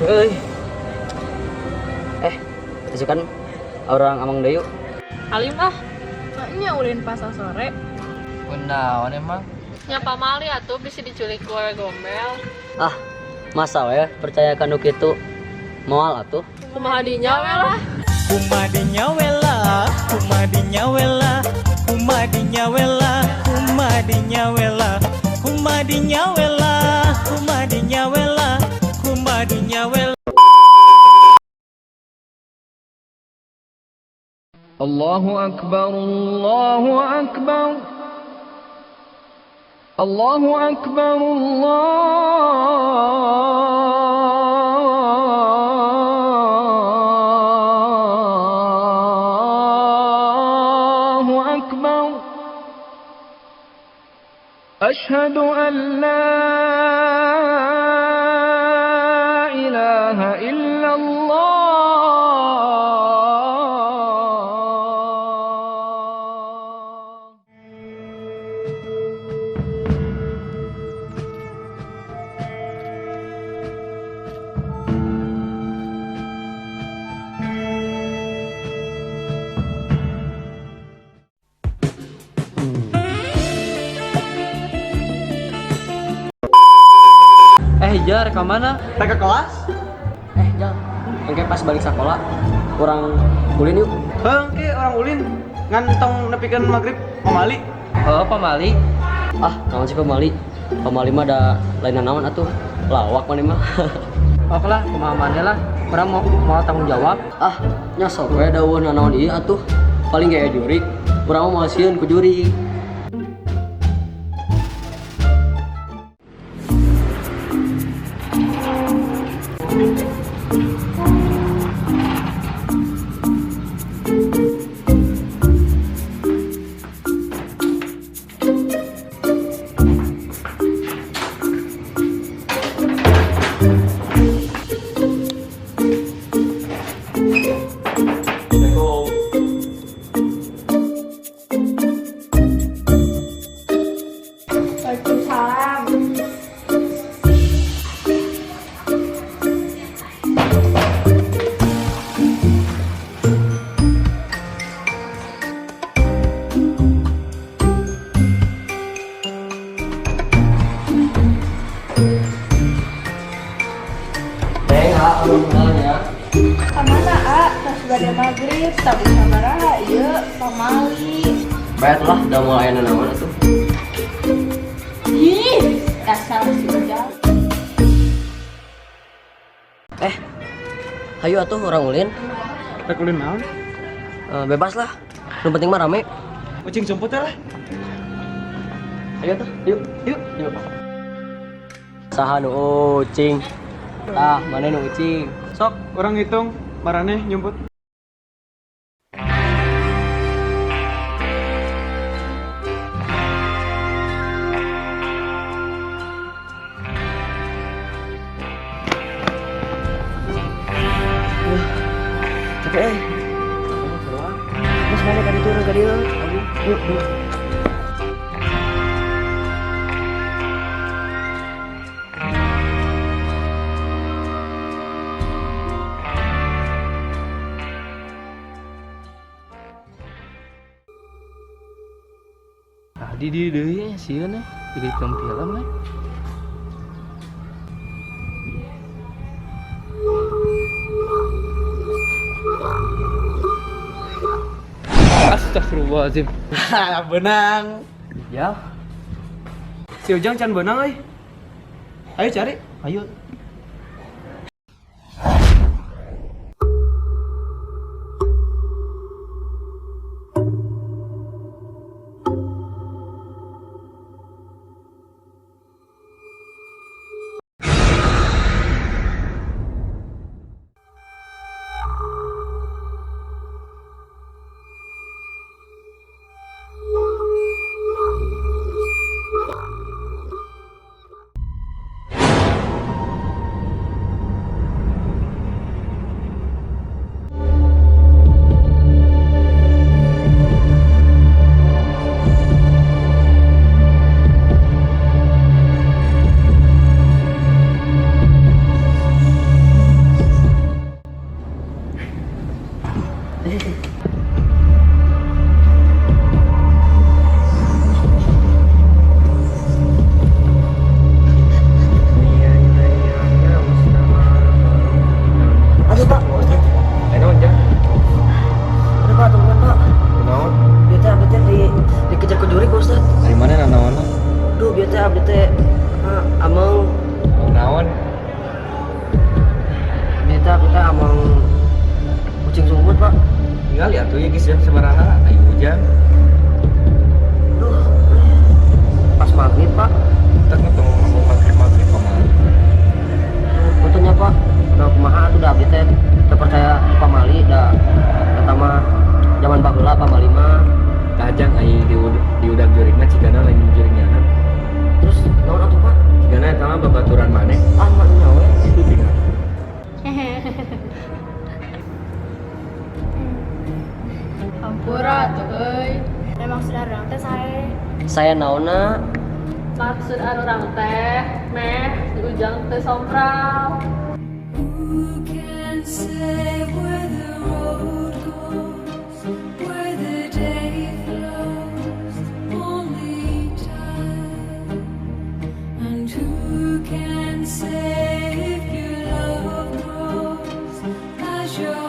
Euy. Eh, itu kan urang ameng deui yuk. Alim ah. Nya ulin pasar sore. Kunaon emang? Nya pamali atuh bisa diculik keluarga gombel. Ah, masa we percaya ka nu kitu? Moal atuh. Kumaha dinya we lah. Kumadinya wela, kumadinya wela, kumadinya wela, kumadinya wela, kumadinya wela, kumadinya wela, kumadinya wela. الله أكبر الله أكبر الله أكبر الله أكبر أشهد أن لا إله إلا الله. Eh, Jar, ke mana? Rek ke kelas? Eh, Jal. Engke pas balik sekolah, urang ulin yuk. Heuh, engke urang ulin ngan tong nepikeun maghrib, pamali. Oh, pamali. Ah, naon sih pamali? Pamali mah da lain naon atuh. Lawak maneh mah. Oke lah, kumaha maneh lah. Urang mau mau tanggung jawab. Ah, nya sok we da euweuh nanaon ieu atuh. Paling ge jurig. Urang mah moal sieun ku jurig. Assalamualaikum. Waalaikumsalam. Neng, ah, alhamdulillah ya. Kamana a? Tos bade maghrib, tabi sabaraha ieu pamali. Baiklah, udah mulai nanaon atuh. Ih, dasar si Ujang. Eh, hayu atuh urang ulin. Rek ulin naon? Eh, bebas lah. Nu penting mah rame. Ucing sumput lah. Ayo tuh, yuk, yuk, yuk. Saha nu ucing? Tah, mana nu ucing? Sok, urang hitung, maraneh nyumput. Capek eh. Terus mana ka ditu urang ka dieu? Yuk, yuk. Tadi di deui sieun eh, di film eh. Astagfirullahaladzim. Beunang. Ya, Si Ujang can beunang euy. Ayo cari. Ayo. teh amang kucing sungut, Pak. Tinggal ya tuh ya geus jam sabaraha? Ayo hujan. Duh, pas maghrib, Pak. Kita ketemu ngomong maghrib maghrib pamali. Puntennya, Pak. Udah kumaha atuh, da abdi teh teu percaya pamali, da eta mah zaman baheula pamali mah. Tajang ai di udag jurig mah cigana lain jurig nyana. Terus naon atuh, Pak? Cigana eta mah babaturan maneh. Ah, mah nya we. Itu tinggal. Hampura tuh euy. Emang sudah urang teh sae. Saya naonna? Maksud urang teh, meh, si Ujang teh sompral. Who can say where the road goes, where the day flows? Only time. And who can say if your love grows as your